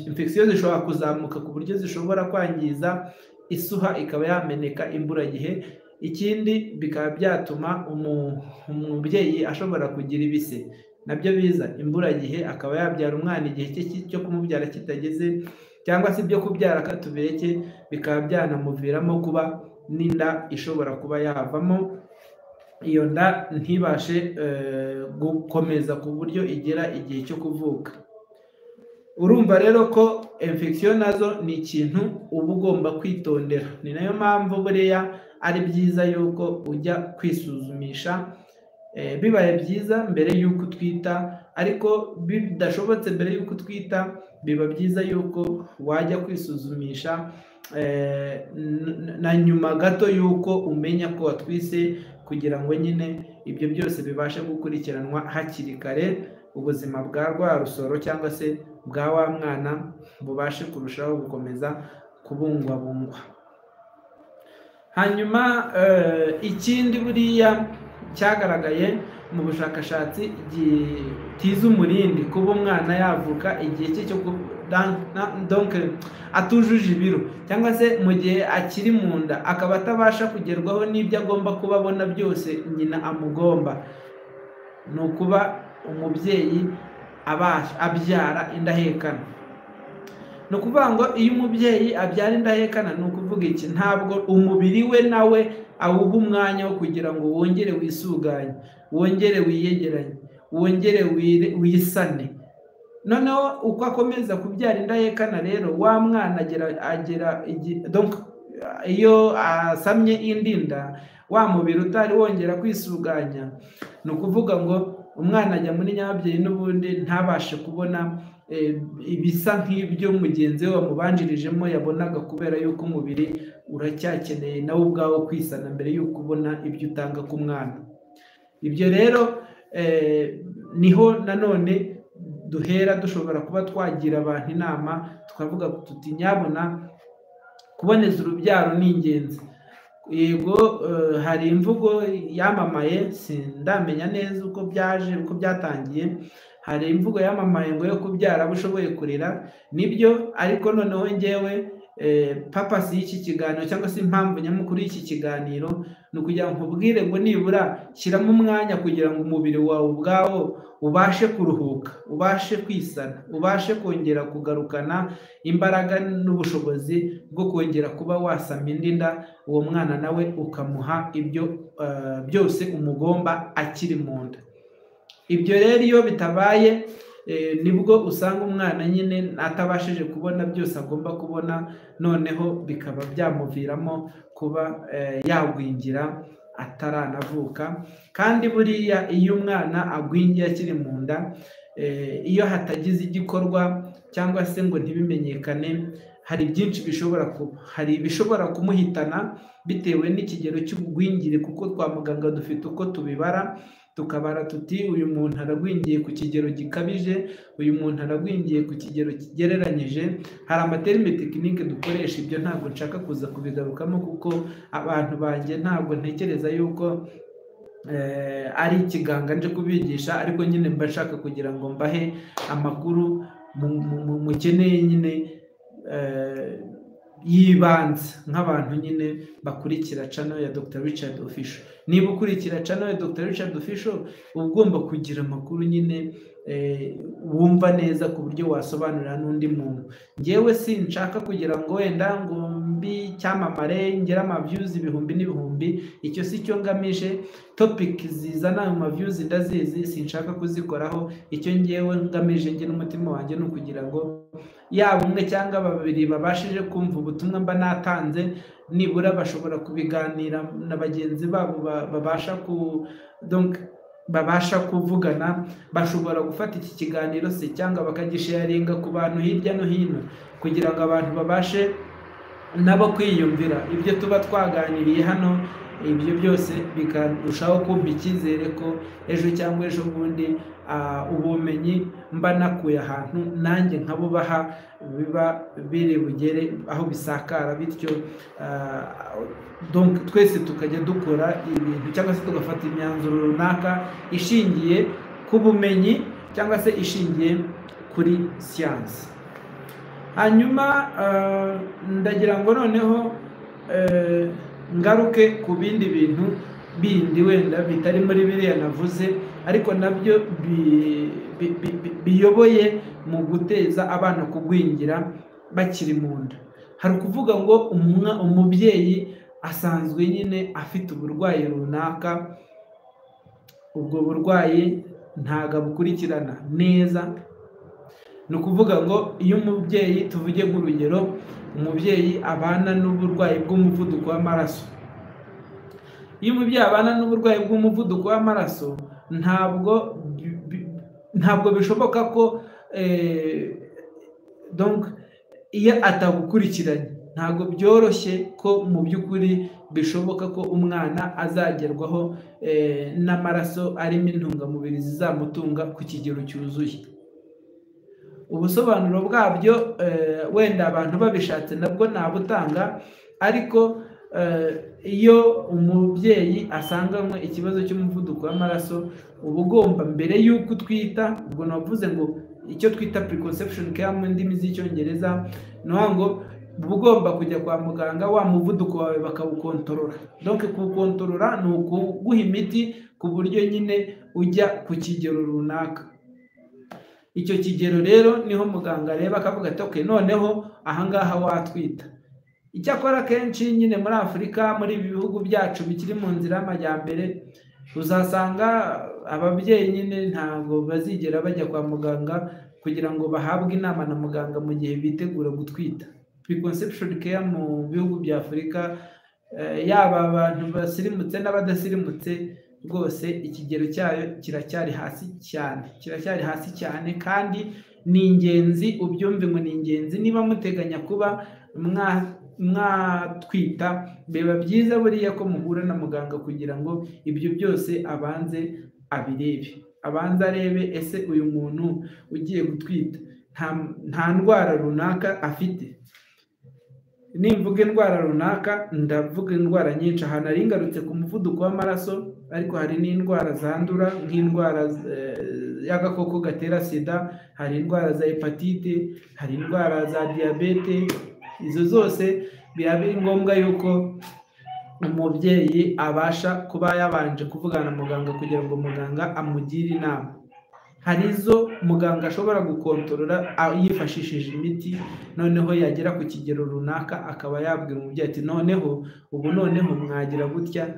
infection zishobora kuzamuka ku buryo zishobora kwangiza isuha ikaba yameneka imburagihe. Ikindi bikaba byatuma umubyeyi ashobora kugira ibise, nabyo biza imburagihe, akaba yabyara umwana igihe cye cyo kumubyara kitageze, cyangwa se ibyo kubyara katubireke, bikaba byanamuviramo kuba n'inda ishobora kuba yavamo, iyo nda ntibashe gukomeza ku buryo igera igihe cyo kuvuka. Urumva rero ko infection nazo ni ikintu uba ugomba kwitondera. Ni nayo mpamvu buriya ari byiza yuko ujya kwisuzumisha, bibaye byiza mbere yuko utwita, ariko bidashobotse mbere yuko utwita biba byiza yuko wajya kwisuzumisha na nyuma gato yuko umenya ko watwise, kugira ngo nyine ibyo byose bibashe gukurikiranwa hakiri kare, ubuzima bwa rwa rusoro cyangwa se bwa wa mwana bubashe kurushaho gukomeza kubungwabungwa. Hanyuma ikindi buriya cyagaragaye mu bushakashatsi gitiza umurindi kuba umwana yavuka igihe cye cyo donc atujuje ibiro, cyangwa se mu gihe akiri mu nda akaba atabasha kugerwaho n'ibyo agomba kuba abona byose nyina amugomba, ni ukuba umubyeyi abyara indahekana. Ni ukuvuga ngo iyo umubyeyi abyara indahekana, ni ukuvuga iki? Ntabwo umubiri we nawe awuha umwanya wo kugira ngo wongere wisuganye, wongere wiyegeranye, wongere wisane. Noneho uko akomeza kubyara indahekana rero, wa mwana agera donc iyo asamye indi nda, wa mubiri utari wongera kwisuganya, ni ukuvuga ngo umwana ajya muri nyababyeyi n'ubundi ntabashe kubona ibisa nk'ibyo mugenzi we wamubanjirijemo yabonaga, kubera yuko umubiri uracyakeneye nawe ubwawo kwisana mbere yuko ubona ibyo utanga ku mwana. Ibyo rero niho nanone duhera dushobora kuba twagira abantu inama, tukavuga tuti nyabona kuboneza urubyaro ni ingenzi. Yego, hari imvugo yamamaye, sindamenya neza uko byaje, uko byatangiye. Hari imvugo yamamaye ngo yo kubyara abo ushoboye kurera, nibyo. Ariko noneho ngewe purpose y'iki kiganiro cyangwa se impamvu nyamukuru y'iki kiganiro ni ukugira ngo nkubwire ngo nibura shyiramo umwanya kugira ngo umubiri wawe ubwawo ubashe kuruhuka, ubashe kwisana, ubashe kongera kugarukana imbaraga n'ubushobozi bwo kongera kuba wasama indi nda, uwo mwana nawe ukamuha ibyo byose umugomba akiri mu nda. Ibyo rero iyo bitabaye, nibwo usanga umwana nyine atabashije kubona byose agomba kubona, noneho bikaba byamuviramo kuba yagwingira ataranavuka. Kandi buriya iyo umwana agwingiye akiri mu nda, iyo hatagize igikorwa cyangwa se ngo ntibimenyekane, hari byinshi bishobora kuba, hari ibishobora kumuhitana bitewe n'ikigero cy'ubugwingire, kuko kwa muganga dufite uko tubibara, tukabara tuti uyu muntu aragwingiye ku kigero gikabije, uyu muntu aragwingiye ku kigero kigereranyije. Hari ama termes techniques dukoresha, ibyo ntabwo nshaka kuza kubigarukamo kuko abantu banjye ntabwo ntekereza yuko ari ikiganga nje kubigisha, ariko nyine mba nshaka kugira ngo mbahe amakuru mukeneye nyine y'ibanze nk'abantu nyine bakurikira channel ya Dr Richard Official. Niba ukurikira channel ya Dr Richard Official, uba ugomba kugira amakuru nyine wumva neza ku buryo wasobanurira n'undi muntu. Ngewe sinshaka kugira ngo wenda ngo mbi icyamamare, ngere ama views ibihumbi n'ibihumbi, icyo si cyo ngamije. Topic zizana ayo ma views ndazizi, sinshaka kuzikoraho. Icyo ngewe ngamije njye n'umutima wanjye ni ukugira ngo yaba umwe cyangwa babiri babashije kumva ubutumwa mba natanze, nibura bashobora kubiganira na bagenzi babo, babasha ku donc babasha kuvugana, bashobora gufata iki kiganiro se cyangwa bakagisharinga ku bantu hirya no hino, kugira ngo abantu babashe nabo kwiyumvira ibyo tuba twaganiriye hano. Ibyo byose bikarushaho kumva icyizere ko ejo cyangwa ejo bundi ubumenyi mba nakuye ahantu nanjye nkabubaha biba biri bugere aho bisakara, bityo donc twese tukajya dukora ibintu cyangwa se tugafata imyanzuro runaka ishingiye ku bumenyi cyangwa se ishingiye kuri siyansi. Hanyuma ndagira ngo noneho ngaruke ku bindi bintu bindi wenda bitari muri biriya navuze, ariko nabyo biyoboye mu guteza abana kugwingira bakiri mu nda. Hari ukuvuga ngo umubyeyi asanzwe nyine afite uburwayi runaka, ubwo burwayi ntabwo abukurikirana neza. Ni ukuvuga ngo iyo umubyeyi, tuvuge nk'urugero, umubyeyi abana n'uburwayi bw'umuvuduko w'amaraso, iyo umubyeyi abana n'uburwayi bw'umuvuduko w'amaraso, ntabwo bishoboka ko donc iyo atagukurikiranye, ntabwo byoroshye ko mu by'ukuri bishoboka ko umwana azagerwaho n'amaraso arimo intungamubiri zizamutunga ku kigero cyuzuye. Ubusobanuro bwabyo wenda abantu babishatse nabwo nabutanga, ariko iyo umubyeyi asanganywe ikibazo cy'umuvuduko w'amaraso, uba ugomba mbere y'uko utwita, ubwo navuze ngo icyo twita preconception care mu ndimi z'Icyongereza, ni ukuvuga ngo uba ugomba kujya kwa muganga, wa muvuduko wawe bakawukontorora. Donc kuwukontorora ni ukuguha imiti ku buryo nyine ujya ku kigero runaka. Icyo kigero rero niho muganga areba akavuga ati okay, noneho ahangaha watwita. Icyakora akenshi nyine muri Afurika, muri ibi bihugu byacu bikiri mu nzira y'amajyambere, uzasanga ababyeyi nyine ntabwo bazigera bajya kwa muganga kugira ngo bahabwe inama na muganga mu gihe bitegura gutwita. Preconception care mu bihugu bya Afurika, yaba abantu basirimutse n'abadasirimutse, rwose ikigero cyayo kiracyari hasi cyane, kiracyari hasi cyane. Kandi ni ingenzi, ubyumve ngo ni ingenzi. Niba muteganya kuba mwatwita, biba byiza buriya ko muhura na muganga kugira ngo ibyo byose abanze abirebe, abanze arebe ese uyu muntu ugiye gutwita nta ndwara runaka afite. Nimvuga indwara runaka, ndavuga indwara nyinshi. Ahantu nari ngarutse ku muvuduko w'amaraso, ariko hari n'indwara zandura nk'indwara y'agakoko gatera sida, hari indwara za hepatite, hari indwara za diyabete. Izo zose biba biri ngombwa yuko umubyeyi abasha kuba yabanje kuvugana na muganga kugira ngo muganga amugire inama. Hari izo muganga ashobora gukontorora yifashishije imiti, noneho yagera ku kigero runaka akaba yabwira umubyeyi ati noneho ubu noneho mwagira gutya,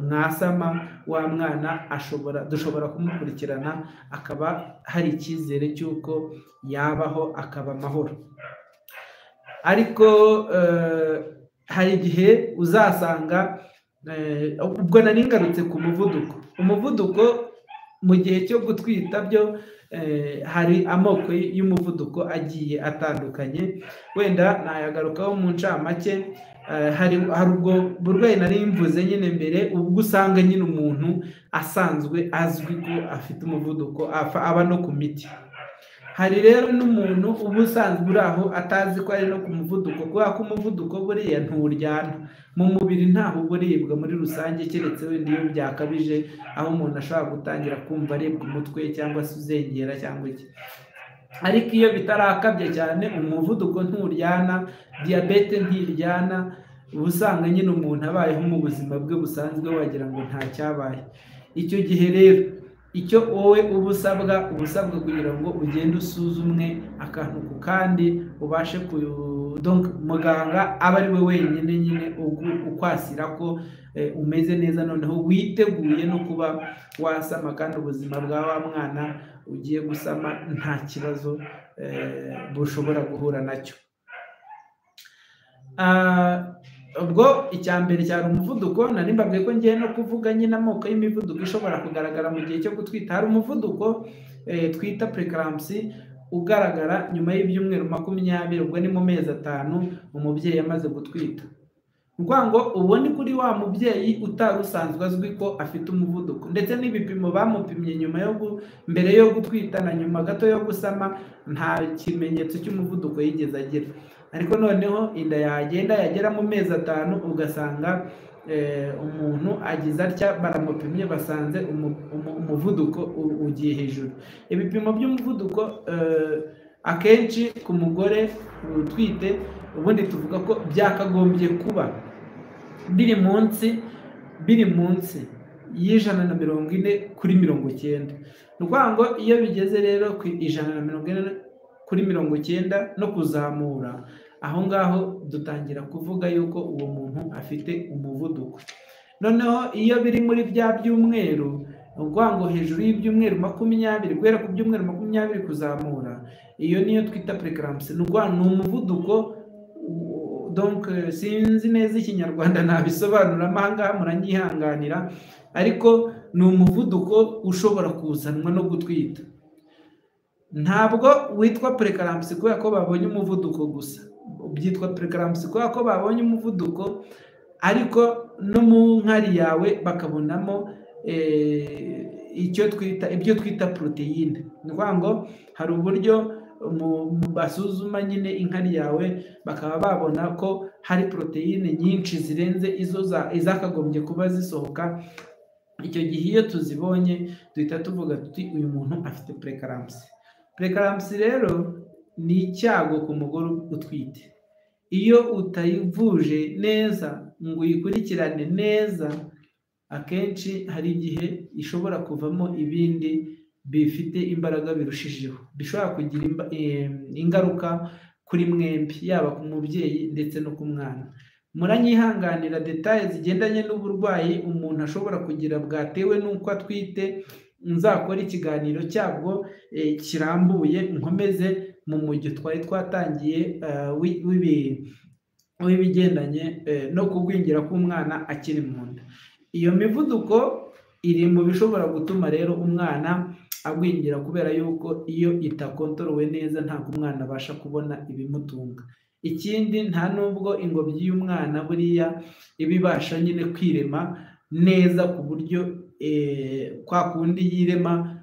mwasama wa mwana ashobora, dushobora kumukurikirana akaba hari icyizere cy'uko yabaho akaba amahoro. Ariko hari igihe uzasanga, ubwo nari ngarutse ku muvuduko. Umuvuduko mu gihe cyo gutwita byo hari amoko y'umuvuduko agiye atandukanye, wenda nayagarukaho mu ncamake. Hari ubwo burwayi nari mvuze nyine mbere, ubwo usanga nyine umuntu asanzwe azwi ko afite umuvuduko, aba no ku miti. Hari rero n'umuntu uba usanzwe uri aho atazi ko ari no ku muvuduko, kubera ko umuvuduko buriya nturyana mu mubiri, ntaho uba uribwa muri rusange, keretse wenda iyo byakabije, aho umuntu ashobora gutangira kumva aribwa umutwe cyangwa se uzengera cyangwa iki. Ariko iyo bitarakabye cyane, umuvuduko nturyana, diyabete ntiryana, uba usanga nyine umuntu abayeho mu buzima bwe busanzwe wagira ngo nta cyabaye. Icyo gihe rero icyo wowe uba usabwa kugira ngo ugende usuzumwe akantu ku kandi, ubashe muganga aba ari we wenyine nyine ukwasira ko umeze neza, noneho witeguye no kuba wasama, kandi ubuzima bwa wa mwana ugiye gusama nta kibazo bushobora guhura nacyo. Ubwo icya mbere cyari umuvuduko, nari mbabwiye ko ngiye no kuvuga nyine amoko y'imivuduko ishobora kugaragara mu gihe cyo gutwita. Hari umuvuduko twita preeclampsia ugaragara nyuma y'ibyumweru 20, ubwo ni mu mezi 5 umubyeyi amaze gutwita. Ni ukuvuga ngo ubu ni kuri wa mubyeyi utari usanzwe azwi ko afite umuvuduko, ndetse n'ibipimo bamupimye nyuma yo mbere yo gutwita na nyuma gato yo gusama nta kimenyetso cy'umuvuduko yigeze agira. Ariko noneho inda yagenda yagera mu mezi 5 ugasanga umuntu agize atya, baramupimye basanze umuvuduko ugiye hejuru. Ibipimo by'umuvuduko akenshi ku mugore utwite ubundi tuvuga ko byakagombye kuba biri munsi y'140 kuri 90. Ni ukuvuga ngo iyo bigeze rero ku 140 kuri 90 no kuzamura, aho ngaho dutangira kuvuga yuko uwo muntu afite umuvuduko. Noneho iyo biri muri bya byumweru, ukuvuga ngo hejuru y'ibyumweru 20, guhera ku byumweru 20 kuzamura, iyo niyo twita preeclampsia. Ni ukuvuga ni umuvuduko, donc sinzi neza ikinyarwanda nabisobanuramo aha ngaha, muranyihanganira, ariko ni umuvuduko ushobora kuzanwa no gutwita. Ntabwo witwa preeclampsia kubera ko babonye umuvuduko gusa, byitwa preeclampsia kubera ko babonye umuvuduko, ariko no mu nkari yawe bakabonamo icyo twita ibyo twita poroteyine. Ni ukuvuga ngo hari uburyo basuzuma nyine inkari yawe bakaba babona ko hari poroteyine nyinshi zirenze izo izakagombye kuba zisohoka. Icyo gihe iyo tuzibonye duhita tuvuga tuti uyu muntu afite preeclampsia. Preeclampsia rero ni icyago ku mugore utwite. Iyo utayivuje neza ngo uyikurikirane neza, akenshi hari igihe ishobora kuvamo ibindi bifite imbaraga birushijeho, bishobora kugira ingaruka kuri mwembi, yaba ku mubyeyi ndetse no ku mwana. Muranyihanganira details zigendanye n'uburwayi umuntu ashobora kugira bwatewe n'uko atwite, nzakora ikiganiro cyabwo kirambuye, nkomeze mu mujyo twari twatangiye w'ibigendanye no kugwingira k'umwana akiri mu nda. Iyo mivuduko iri mu bishobora gutuma rero umwana agwingira, kubera yuko iyo itakontorowe neza ntabwo umwana abasha kubona ibimutunga. Ikindi nta nubwo ingobyi y'umwana buriya iba ibasha nyine kwirema neza ku buryo kwa kundi yirema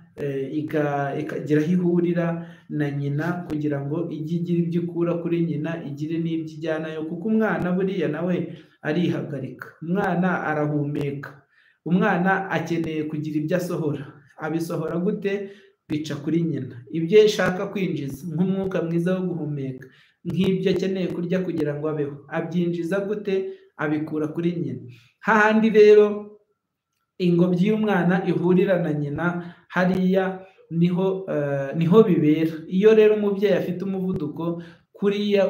ikagira aho ihurira na nyina kugira ngo ijye igira ibyo ikura kuri nyina, igire n'ibyo ijyanayo, kuko umwana buriya nawe arihagarika, umwana arahumeka, umwana akeneye kugira ibyo asohora. Abisohora gute? Bica kuri nyina. Ibyo ishaka kwinjiza nk'umwuka mwiza wo guhumeka, nk'ibyo akeneye kurya kugira ngo abeho, abyinjiza gute? Abikura kuri nyina. Hahandi rero ingobyi y'umwana ihurira na nyina, hariya niho bibera. Iyo rero umubyeyi afite umuvuduko, kuriya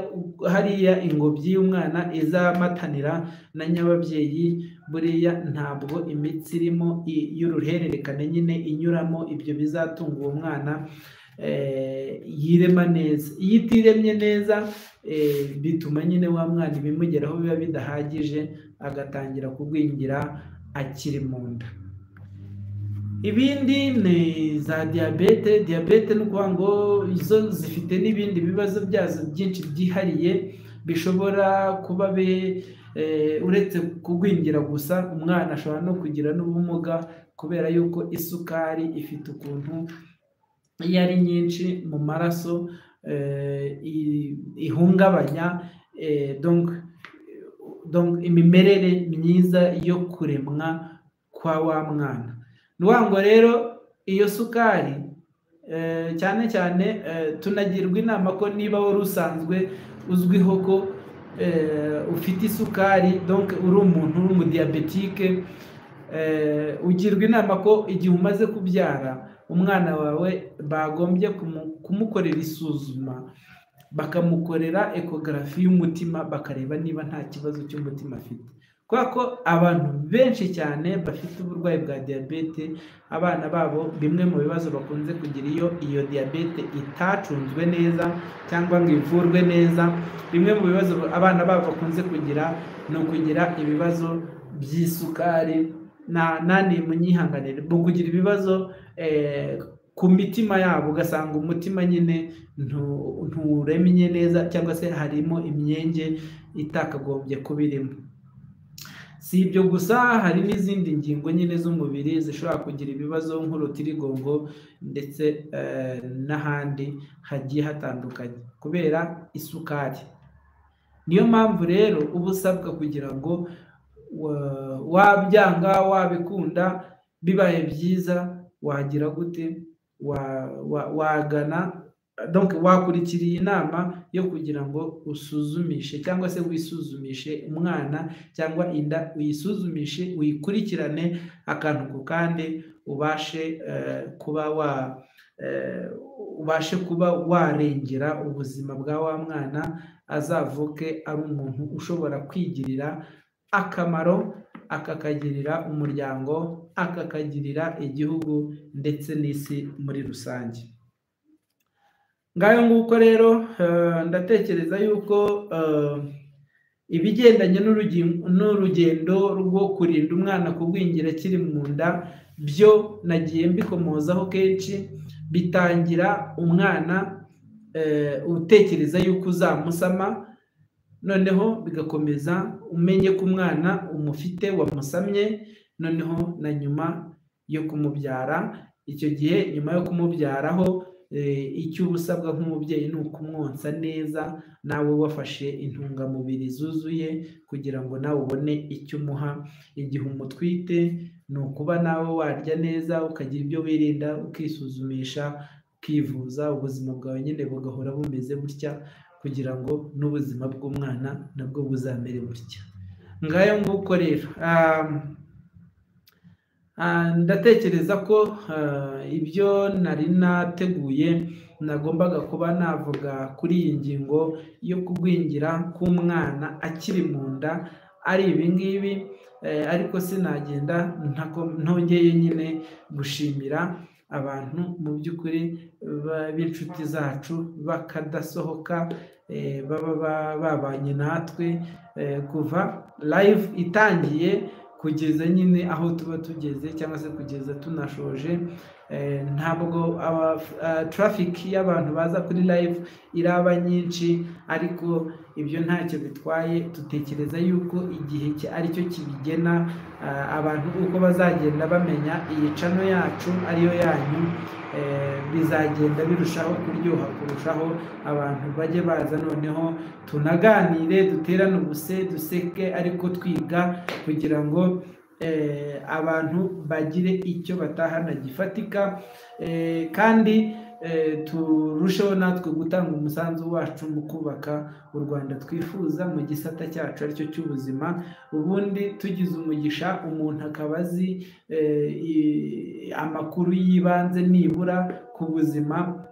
hariya ingobyi y'umwana izamatanira na nyababyeyi, buriya ntabwo imitsi irimo y'uruhererekane nyine inyuramo ibyo bizatunga uwo mwana yirema neza. Iyo itiremye neza bituma nyine wa mwana ibimugeraho biba bidahagije, agatangira kugwingira akiri mu nda. Ibindi ni za diyabete. Diyabete ni ukuvuga ngo izo zifite n'ibindi bibazo byazo byinshi byihariye bishobora kuba uretse kugwingira gusa, umwana ashobora no kugira n'ubumuga kubera yuko isukari ifite ukuntu iyo ari nyinshi mu maraso ihungabanya donc imimerere myiza yo kuremwa kwa wa mwana. Ni ukuvuga ngo rero iyo sukari cyane cyane tunagirwa inama ko niba wari usanzwe uzwiho ko ufite isukari, donc uri umuntu uri umudiyabetike, ugirwa inama ko igihe umaze kubyara umwana wawe bagombye kumukorera isuzuma, bakamukorera ekogarafi y'umutima, bakareba niba nta kibazo cy'umutima afite. Kubera ko abantu benshi cyane bafite uburwayi bwa diyabete, abana babo bimwe mu bibazo bakunze kugira iyo iyo diyabete itacunzwe neza cyangwa ngo ivurwe neza, bimwe mu bibazo abana babo bakunze kugira ni ukugira ibibazo by'isukari, nani munyihanganire, mu kugira ibibazo ku mitima yabo, ugasanga umutima nyine nturemye neza, cyangwa se harimo imyenge itakagombye kuba irimo. Si ibyo gusa, hari n'izindi ngingo nyine z'umubiri zishobora kugira ibibazo nk'urutirigongo ndetse n'ahandi hagiye hatandukanye kubera isukari. Niyo mpamvu rero uba usabwa kugira ngo wabyanga wabikunda, bibaye byiza wagira gute, wagana donc wakurikira iyi nama yo kugira ngo usuzumishe cyangwa se wisuzumishe umwana cyangwa inda, uyisuzumishe uyikurikirane akantu ku kandi, ubashe kuba warengera ubuzima bwa wa mwana, azavuke ari umuntu ushobora kwigirira akamaro, akakagirira umuryango, akakagirira igihugu ndetse n'isi muri rusange. Ngayo nguko rero ndatekereza yuko ibigendanye n'urugendo rwo kurinda umwana kugwingira akiri mu nda byo nagiye mbikomozaho kenshi. Bitangira umwana utekereza yuko uzamusama, noneho bigakomeza umenye ko umwana umufite wamusamye, noneho na nyuma yo kumubyara. Icyo gihe nyuma yo kumubyaraho icyo uba usabwa nk'umubyeyi ni ukumwonsa neza, nawe wafashe intungamubiri zuzuye kugira ngo nawe ubone icyo umuha. Igihe umutwite ni ukuba nawe warya neza, ukagira ibyo wirinda, ukisuzumisha, ukivuza, ubuzima bwawe nyine bugahora bumeze gutya kugira ngo n'ubuzima bw'umwana nabwo buzamere gutya. Ngayo nguko rero ndatekereza ko ibyo nari nateguye nagombaga kuba navuga kuri iyi ngingo yo kugwingira k'umwana akiri mu nda ari ibi ngibi, ariko sinagenda ntongeye nyine gushimira abantu mu by'ukuri b'inshuti zacu bakadasohoka, baba babanye natwe kuva live itangiye kugeza nyine aho tuba tugeze cyangwa se kugeza tunashoje. Ntabwo traffic y'abantu baza kuri live iraba nyinshi, ariko ibyo ntacyo bitwaye. Dutekereza yuko igihe aricyo kibigena, abantu uko bazagenda bamenya iyi channel yacu ariyo yanyu, bizagenda birushaho kuryoha kurushaho. Abantu bajye baza noneho tunaganire, duterane ubuse, duseke, ariko twiga kugira ngo abantu bagire icyo batahana gifatika, kandi turusheho natwe gutanga umusanzu wacu mu kubaka u Rwanda twifuza mu gisata cyacu aricyo cy'ubuzima. Ubundi tugize umugisha umuntu akaba azi amakuru y'ibanze nibura ku buzima,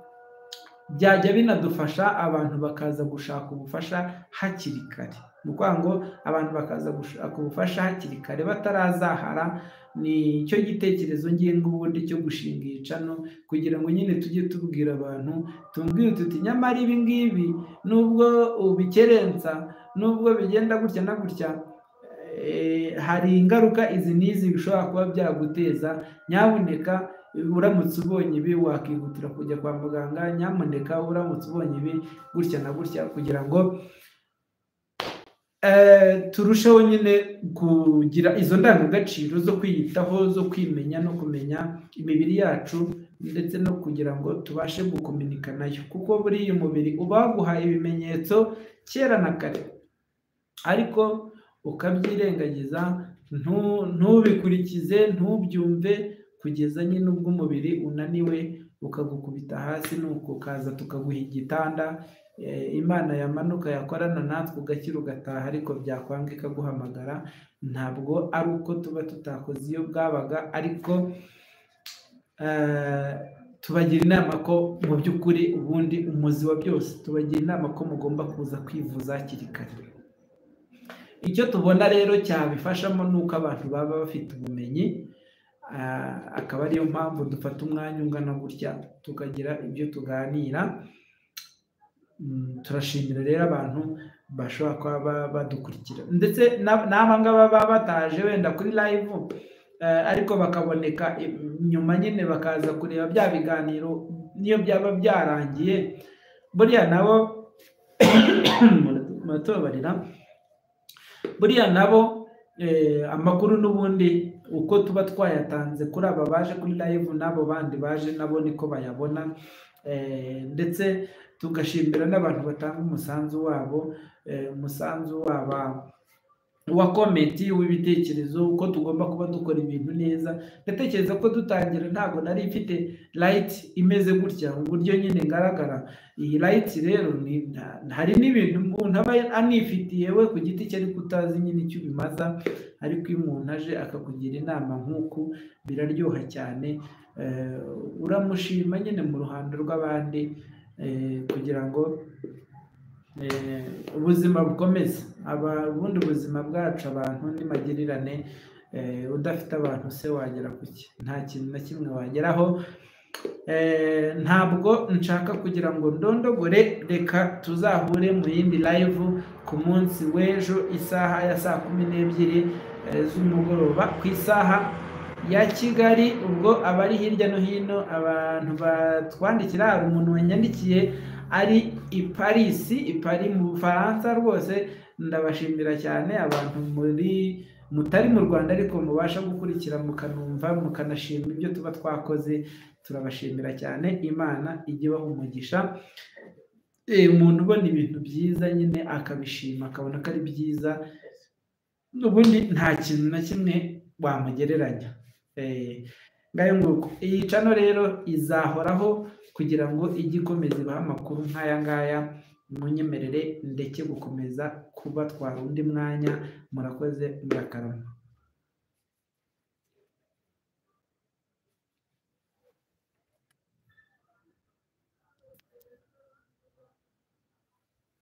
byajya binadufasha abantu bakaza gushaka ubufasha hakiri kare. Ni ukuvuga ngo abantu bakaza gushaka ubufasha hakiri kare batarazahara. Ni cyo gitekerezo ngenga ubundi cyo gushinga iyi channel, kugira ngo nyine tujye tubwira abantu, tubwire tuti nyamara ibi ngibi nubwo ubikerensa, nubwo bigenda gutya na gutya, hari ingaruka izi n'izi bishobora kuba byaguteza. Nyabuneka uramutse ubonye ibi wakihutira kujya kwa muganga, nyamuneka uramutse ubonye ibi gutya na gutya, kugira ngo turusheho nyine kugira izo ndangagaciro zo kwiyitaho, zo kwimenya no kumenya imibiri yacu, ndetse no kugira ngo tubashe gukominika nayo. Kuko buriya umubiri uba waguhaye ibimenyetso kera na kare, ariko ukabyirengagiza, ntubikurikize, ntubyumve, kugeza nyine ubwo umubiri unaniwe ukagukubita hasi, nuko ukaza tukaguha igitanda. Imana yamanuka yakorana natwe ugakira ugataha, ariko byakwanga ikaguhamagara. Ntabwo ari uko tuba tutakoze iyo bwabaga, ariko tubagira inama ko mu by'ukuri ubundi umuzi wa byose, tubagira inama ko mugomba kuza kwivuza hakiri kare. Icyo tubona rero cyabifashamo ni uko abantu baba bafite ubumenyi, akaba ariyo mpamvu dufata umwanya ungana gutya tukagira ibyo tuganira. Turashimira rero abantu bashobora kuba badukurikira, ndetse n'aba ngaba baba bataje wenda kuri live, ariko bakaboneka nyuma nyine bakaza kureba bya biganiro niyo byaba byarangiye. Buriya nabo muratubabarira, buriya nabo amakuru n'ubundi uko tuba twayatanze kuri aba baje kuri live n'abo bandi baje nabo niko bayabona. Ndetse tugashimira n'abantu batanga umusanzu wabo, umusanzu waba wa comment, w'ibitekerezo, uko tugomba kuba dukora ibintu neza. Ndatekereza ko dutangira ntabwo nari mfite light imeze gutya, uburyo nyine ngaragara. Iyi light rero hari n'ibintu umuntu aba anifitiye we ku giti cye, ariko utazi nyine icyo bimaza. Ariko iyo umuntu aje akakugira inama nk'uku biraryoha cyane, uramushima nyine mu ruhando rw'abandi, kugira ngo ubuzima bukomeze. Ubundi ubuzima bwacu abantu ni magirirane, udafite abantu se wagera kuki? Nta kintu na kimwe wageraho. Ntabwo nshaka kugira ngo ndondogore, reka tuzahure mu yindi live ku munsi w'ejo isaha ya 12:00 z'umugoroba ku isaha ya Kigali. Ubwo abari hirya no hino abantu batwandikira, hari umuntu wanyandikiye ari i Paris, i Paris mu Bufaransa. Rwose ndabashimira cyane abantu muri mutari mu Rwanda ariko mubasha gukurikira mukanumva mukanashima ibyo tuba twakoze, turabashimira cyane. Imana ijye ibaha umugisha. Umuntu ubona ibintu byiza nyine akabishima akabona ko ari byiza, ubundi nta kintu na kimwe wamugereranya. Ngayo nguko. Iyi channel rero izahoraho kugira ngo ijye ikomeza ibahe amakuru nk'aya ngaya. Munyemerere ndeke gukomeza kubatwara undi mwanya. Murakoze, murakarama.